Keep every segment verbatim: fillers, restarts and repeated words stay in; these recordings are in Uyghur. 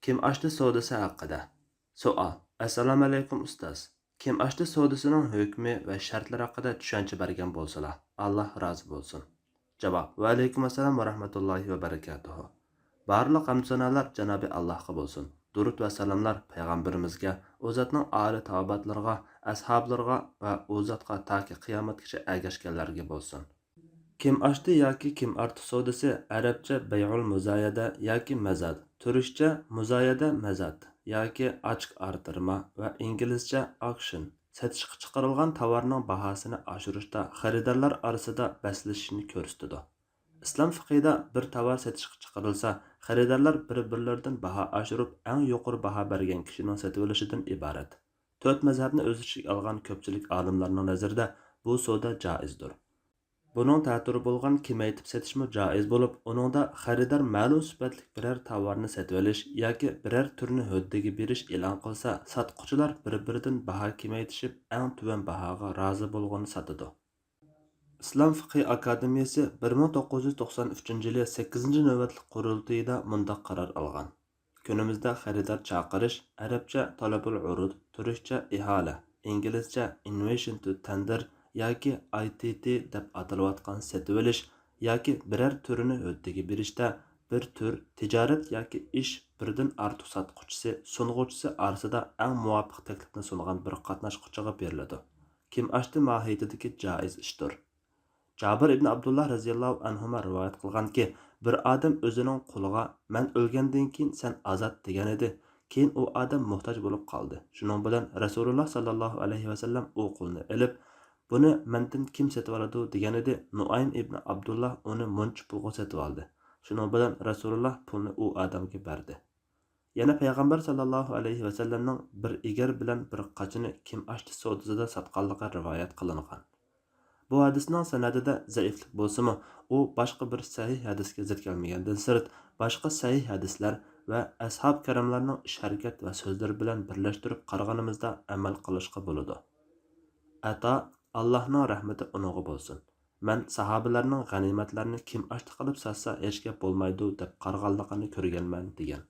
كىم ئاشتى سودىسى ھەققىدە. سوئال. ئەسسالامۇئەلەيكۇم ئۇستاز. كىم ئاشتى سودىسىنىڭ ھۆكمى ۋە شەرتلىرى ھەققىدە چۈشەنچە بەرگەن بولسىلا. ئاللا رازى بولسۇن. جاۋاب. ۋەئەلەيكۇم ئەسسالام ۋە رەھمەتۇللاھى ۋە بەرىكاتۇھۇ. بارلىق ھەمدۇ سانالار جانابى ئاللاھقا بولسۇن. دۇرۇت ۋە سالاملار پەيغەمبىرىمىزگە، ئۇ زاتنىڭ ئالى تاۋابىئاتلىرىغا، ئەسھابلىرىغا ۋە ئۇ زاتقا تاكى قىيامەتكىچە ئەگەشكەنلەرگە بولسۇن. كىم ئاشتى ياكى كىم ئارتۇق سودىسى، ئەرەبچە بەيئۇل مۇزايەدە ياكى مەزاد، تۈركچە مۇزايەدە مەزاد ياكى ئاچىق ئارتتۇرما ۋە ئىنگلىزچە ئاكشن، سېتىشقا چىقىرىلغان تاۋارنىڭ باھاسىنى ئاشۇرۇشتا خېرىدارلار ئارىسىدا بەسلىشىشنى كۆرسىتىدۇ. ئىسلام فىقھىدا بىر تاۋار سېتىشقا چىقىرىلسا، خېرىدارلار بىر-بىرلىرىدىن باھا ئاشۇرۇپ، ئەڭ يۇقىرى باھا بەرگەن كىشىنىڭ سېتىۋېلىشىدىن ئىبارەت. تۆت مەزھەپنى ئۆز ئىچىگە ئالغان كۆپچىلىك ئالىملارنىڭ نەزىرىدە بۇ سودا جائىزدۇر. بۇنىڭ تەتۈرى بولغان كېمەيتىپ سېتىشمۇ جائىز بولۇپ، ئۇنىڭدا خېرىدار مەلۇم سۈپەتلىك بىرەر تاۋارنى سېتىۋېلىش ياكى بىرەر تۈرنى ھۆددىگە بېرىش ئېلان قىلسا، ساتقۇچىلار بىر-بىرىدىن باھا كېمەيتىشىپ، ئەڭ تۆۋەن باھاغا رازى بولغۇنى ساتىدۇ. ئىسلام فىقھى ئاكادېمىيىسى بىر مىڭ توققۇز يۈز توقسان ئۈچىنچى يىلى سەككىزىنچى نۆۋەتلىك قۇرۇلتىيىدا مۇنداق قارار ئالغان: كۈنىمىزدە خېرىدار چاقىرىش، ئەرەبچە تەلەبۇل ئۇرۇد، تۈركچە ئىھالە، ئىنگلىزچە Invitation to Tender ياكى I T T دەپ ئاتىلىۋاتقان سېتىۋېلىش ياكى بىرەر تۈرىنى ھۆددىگە بېرىشتە، بىر تۈر تىجارەت ياكى ئىش بىردىن ئارتۇق ساتقۇچىسى، سۇنغۇچىسى ئارىسىدا ئەڭ مۇۋاپىق تەكلىپنى سۇنغان بىر قاتناشقۇچىغا بېرىلىدۇ. كىم ئاشتى ماھىيىتىدىكى جائىز ئىشتۇر. جابىر ئىبن ئابدۇللا رەزىياللاھۇ ئەنھۇما رىۋايەت قىلغانكى، بىر ئادەم ئۆزىنىڭ قۇلىغا، «مەن ئۆلگەندىن كېيىن سەن ئازاد» دېگەنىدى. كېيىن ئۇ ئادەم موھتاج بولۇپ قالدى. شۇنىڭ بىلەن رەسۇلۇللا ساللاللاھۇ ئەلەيھى ۋەسەللەم ئۇ قۇلنى ئېلىپ، «بۇنى مەندىن كىم سېتىۋالىدۇ؟» دېگەنىدى. نۇئايم ئىبن ئابدۇللا ئۇنى مۇنچە پۇلغا سېتىۋالدى. شۇنىڭ بىلەن رەسۇلۇللا پۇلنى ئۇ ئادەمگە بەردى. يەنە پەيغەمبەر ساللاللاھۇ ئەلەيھى ۋەسەللەمنىڭ بىر ئېگەر بىلەن بىر قاچىنى كىم ئاشتى سودىسىدا ساتقانلىقى رىۋايەت قىلىنغان. بۇ ھەدىسنىڭ سەنەدىدە زەئىپلىك بولسىمۇ، ئۇ باشقا بىر سەھىھ ھەدىسكە زىت كەلمىگەندىن سىرت، باشقا سەھىھ ھەدىسلەر ۋە ئەسھاب كىراملارنىڭ ئىش-ھەرىكەت ۋە سۆزلىرى بىلەن بىرلەشتۈرۈپ قارىغىنىمىزدا ئەمەل قىلىشقا بولىدۇ. ئەتا، ئاللاھنىڭ رەھمىتى ئۇنىڭغا بولسۇن، «مەن ساھابىلەرنىڭ غەنىيمەتلەرنى كىم ئاشتى قىلىپ ساتسا ھېچ گەپ بولمايدۇ دەپ قارىغانلىقىنى كۆرگەنمەن» دېگەن.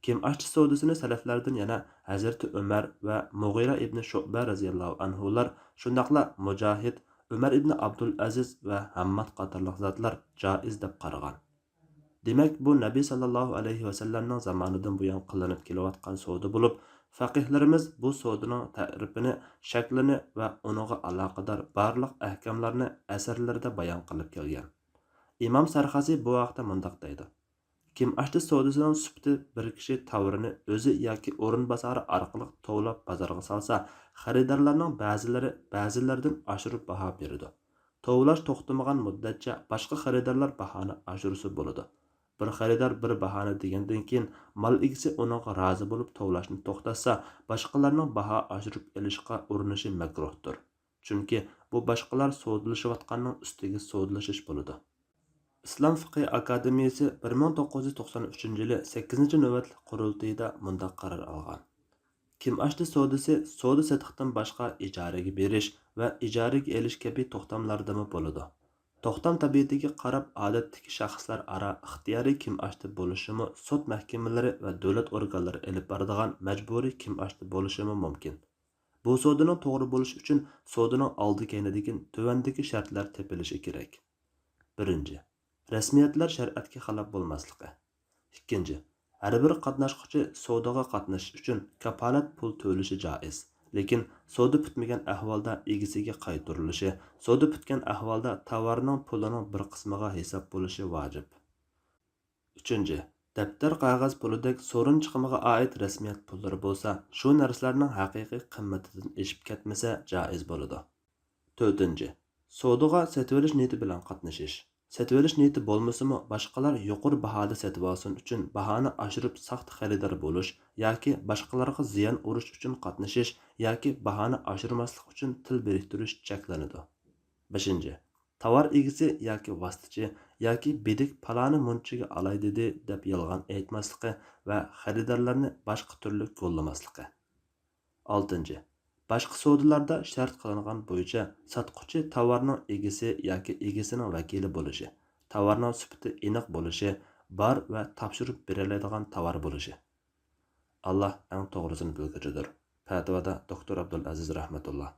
كىم ئاشتى سودىسىنى سەلەفلەردىن يەنە ھەزرىتى ئۆمەر ۋە مۇغىرە ئىبنى شۇئبە رەزىياللاھۇ ئەنھۇلار، شۇنداقلا مۇجاھىد، ئۆمەر ئىبنى ئابدۇلئەزىز ۋە ھەمماد قاتارلىق زاتلار جائىز دەپ قارىغان. دېمەك، بۇ نەبى ساللاللاھۇ ئەلەيھى ۋەسەللەمنىڭ زامانىدىن بۇيان قىلىنىپ كېلىۋاتقان سودا بولۇپ، فەقىھلىرىمىز بۇ سودىنىڭ تەرىپىنى، شەكلىنى ۋە ئۇنىڭغا ئالاقىدار بارلىق ئەھكاملارنى ئەسەرلىرىدە بايان قىلىپ كەلگەن. ئىمام سەرخەسى بۇ ھەقتە مۇنداق دەيدۇ: كىم ئاشتى سودىسىنىڭ سۈپىتى بىر كىشى تاۋىرىنى ئۆزى ياكى ئورۇنباسارى ئارقىلىق توۋلاپ بازارغا سالسا، خېرىدارلارنىڭ بەزىلىرى بەزىلىرىدىن ئاشۇرۇپ باھا بېرىدۇ. توۋلاش توختىمىغان مۇددەتچە باشقا خېرىدارلار باھانى ئاشۇرسا بولىدۇ. بىر خېرىدار بىر باھانى دېگەندىن كېيىن، مال ئىگىسى ئۇنىڭغا رازى بولۇپ توۋلاشنى توختاتسا، باشقىلارنىڭ باھا ئاشۇرۇپ ئېلىشقا ئۇرۇنۇشى مەكرۇھتۇر. چۈنكى بۇ باشقىلار سودىلىشىۋاتقاننىڭ ئۈستىگە سودىلىشىش بولىدۇ. ئىسلام فىقھى ئاكادېمىيىسى بىر مىڭ توققۇز يۈز توقسان ئۈچىنچى يىلى سەككىزىنچى نۆۋەتلىك قۇرۇلتىيىدا مۇنداق قارار ئالغان: كىم ئاشتى سودىسى سودا سېتىقتىن باشقا ئىجارىگە بېرىش ۋە ئىجارىگە ئېلىش كەبى توختاملاردىمۇ بولىدۇ. توختام تەبىئىتىگە قاراپ ئادەتتىكى شەخسلەر ئارا ئىختىيارىي كىم ئاشتى بولۇشىمۇ، سوت مەھكىمىلىرى ۋە دۆلەت ئورگانلىرى ئېلىپ بارىدىغان مەجبۇرىي كىم ئاشتى بولۇشىمۇ مۇمكىن. بۇ سودىنىڭ توغرا بولۇشى ئۈچۈن سودىنىڭ ئالدى كەينىدىكى تۆۋەندىكى شەرتلەر تېپىلىشى كېرەك. بىرىنچى، رەسمىيەتلەر شەرىئەتكە خىلاپ بولماسلىقى. ئىككىنچى، ھەر بىر قاتناشقۇچى سودىغا قاتنىشىش ئۈچۈن كاپالەت پۇل تۆلىشى جائىز، لېكىن سودا پۈتمىگەن ئەھۋالدا ئىگىسىگە قايتۇرۇلۇشى، سودا پۈتكەن ئەھۋالدا تاۋارنىڭ پۇلىنىڭ بىر قىسمىغا ھېساب بولۇشى ۋاجىپ. ئۈچىنچى، دەپتەر قەغەز پۇلىدەك سورۇن چىقىمىغا ئائىت رەسمىيەت پۇللىرى بولسا، شۇ نەرسىلەرنىڭ ھەقىقىي قىممىتىدىن ئېشىپ كەتمىسە جائىز بولىدۇ. تۆتىنچى، سودىغا سېتىۋېلىش نىيىتى بىلەن قاتنىشىش. سېتىۋېلىش نىيىتى بولمىسىمۇ، باشقىلار يۇقىرى باھادا سېتىۋالسۇن ئۈچۈن باھانى ئاشۇرۇپ ساختا خېرىدار بولۇش ياكى باشقىلارغا زىيان ئۇرۇش ئۈچۈن قاتنىشىش ياكى باھانى ئاشۇرماسلىق ئۈچۈن تىل بىرىكتۈرۈش چەكلىنىدۇ. بەشىنچى، تاۋار ئىگىسى ياكى ۋاسىتىچى ياكى بىدىك پالانى مۇنچىگە ئالاي دېدى دەپ يالغان ئېيتماسلىقى ۋە خېرىدارلارنى باشقا تۈرلۈك گوللىماسلىقى. ئالتىنچى، باشقا سودىلاردا شەرت قىلىنغان بويىچە ساتقۇچى تاۋارنىڭ ئىگىسى ياكى ئىگىسىنىڭ ۋەكىلى بولۇشى، تاۋارنىڭ سۈپىتى ئېنىق بولۇشى، بار ۋە تاپشۇرۇپ بېرىلەيدىغان تاۋار بولۇشى. ئاللا ئەڭ توغرىسىنى بىلگۈچىدۇر. پەتىۋادا دوكتور ئابدۇلئەزىز رەھمەتۇللا.